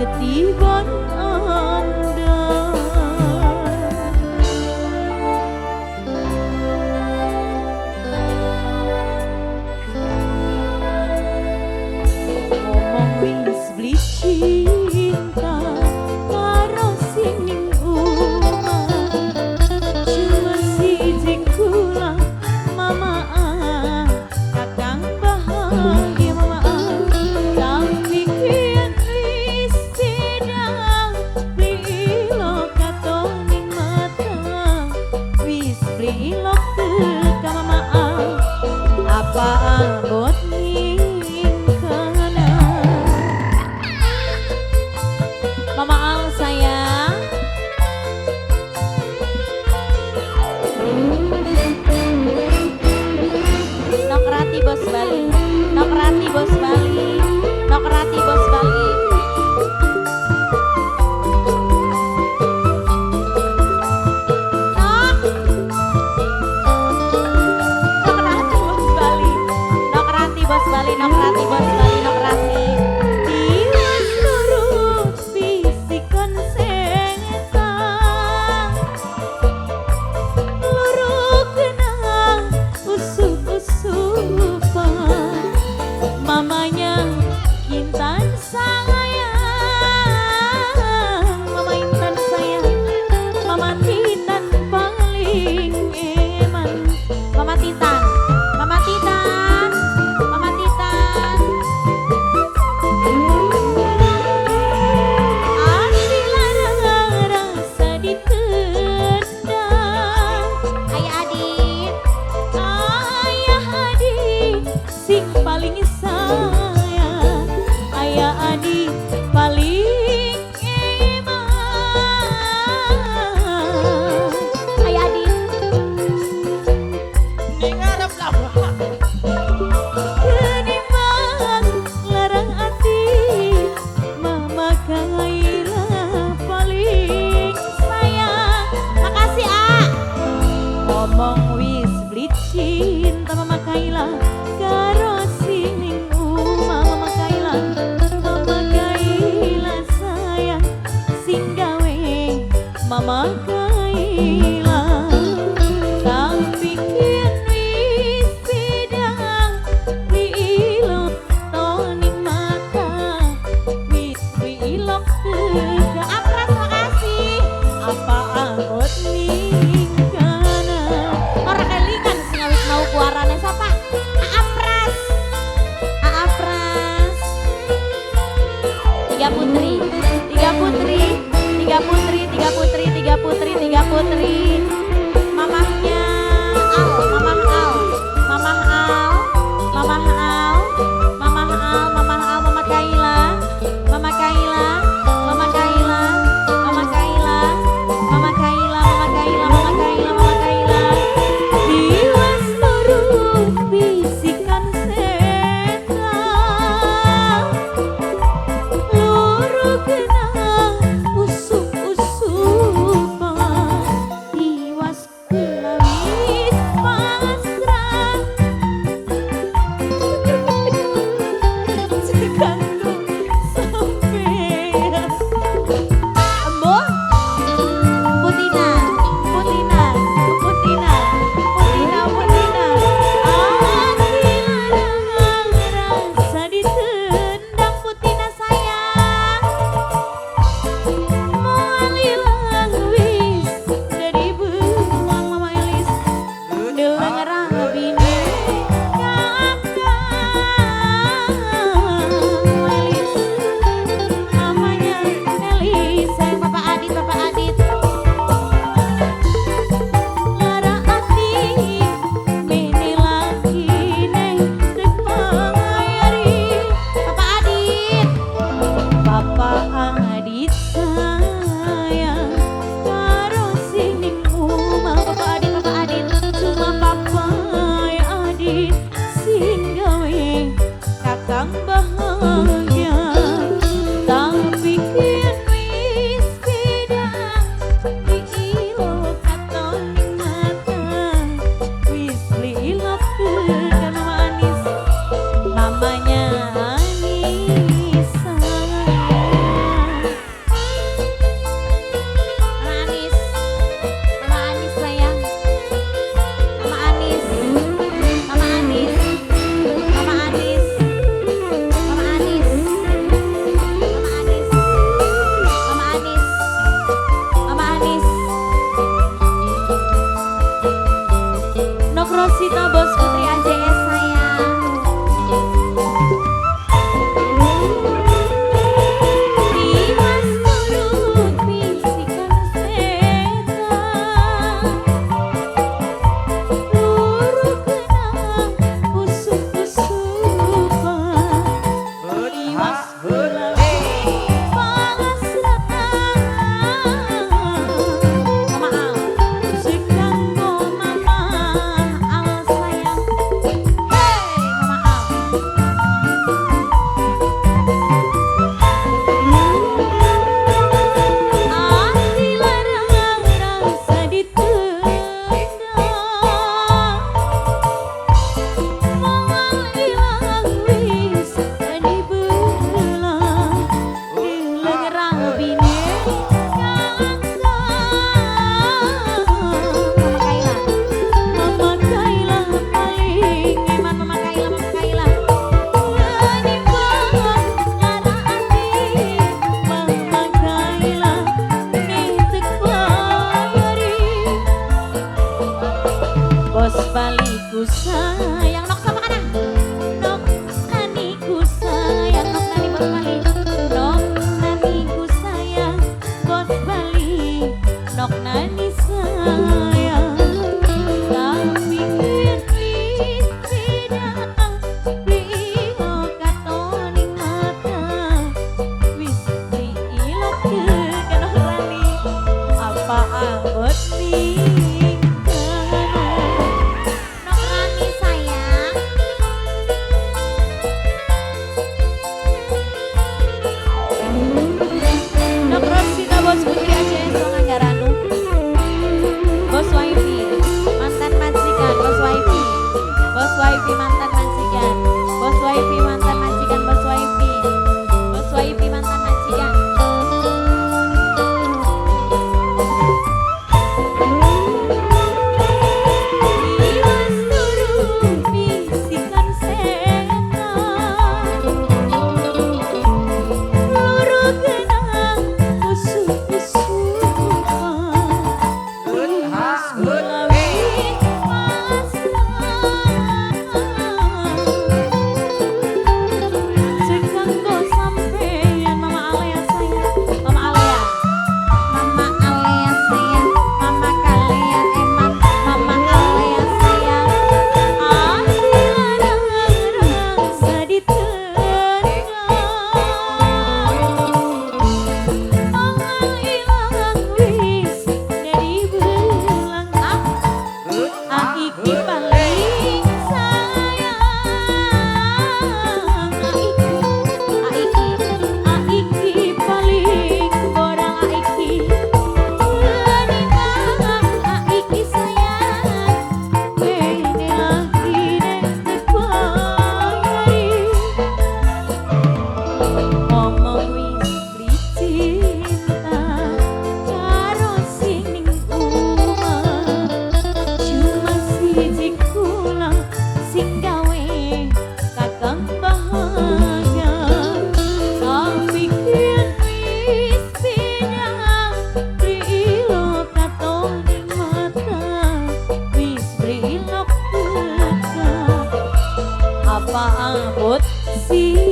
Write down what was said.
Ketibon anda. Ngomong wis beli cinta karo sing ning omah, cuma siji kula mama kakang bahagia mama, tapi kian wis beda beli ilok katon ning mata, wis beli ilok teka mama apa abot ning kana. Mama Al sayang. Nokrati bos Bali, Nokrati bos Bali, Nokrati bos Bali. Nok, Nokrati bos Bali, Nokrati bos Bali, Nokrati bos Bali, Nokrati. Tiwas luru bisikon setan, luru kena usup-usupan. Mamanya Intan sayang, Mama Intan sayang, Mama Titan paling eman. Mama Titan, Mama Titan, Mama Titan. Ati larang rasa ditendang. Ayah Adit, Ayah Adit sing paling sayang, Ayah Adit paling eman. Ayah Adit. Ning ngarep lah. Kenimbang larang ati Mama Kaila paling sayang. Makasih A. Ngomong wis beli cinta Mama Kaila karo sing ning omah. Mama Kaila, Mama Kaila sayang sing gawe Mama Kaila. Tapi kian wis beda beli ilok toning mata, wis beli ilok teka. Apras makasih. Apa abot ning kana. Ora kelingan sing awit mau kuarane sapa? Ati larang rasa ditendang, moal ilang wis dibelang, dileng rabine kakang. Mama Kaila, Mama Kaila paling eman, Mama Kaila, Mama Kaila. Menimbang lara ati, Mama Kaila nitek bayari. Bos Baliku sayang, nok sama kana. Nok naniku sayang, nok nani bos Bali. Nok naniku sayang, bos Bali. Nok nani sayang. Tapi wis beda, brio katoning mata. Wis diilok ke rani, apa abot ning kono. Nok Rani sayang. Nok Rosita bos Putri Aceh Songanggaranu. Bos Wifi mantan majikan, Bos Wifi. Bos Wifi mantan majikan. Bos Wifi mantan majikan, Bos Wifi. Bos Wifi mantan majikan. Iwas turu bisikan setan, luru genang usuk-usukan. Ha, hut, eh. Sampeyan Mama Alea sayang, Mama Alea, Mama Alea sayang, Mama Kalea eman, Mama Alea sayang. Ati larang rasa ditendang, moal ilang wis dibelang. Ah, Hut, ha, iki hut, eh. paling sayang, iki, iki, iki paling orang iki. Menimbang iki sayang, kene lagi nek bayari. Ngomong wis beli cinta karo sing ning omah, cuma siji kula sing gawe kakang bahagia. Tapi kian wis beda, brio katoning mata, wis brilok teka, apa abot sing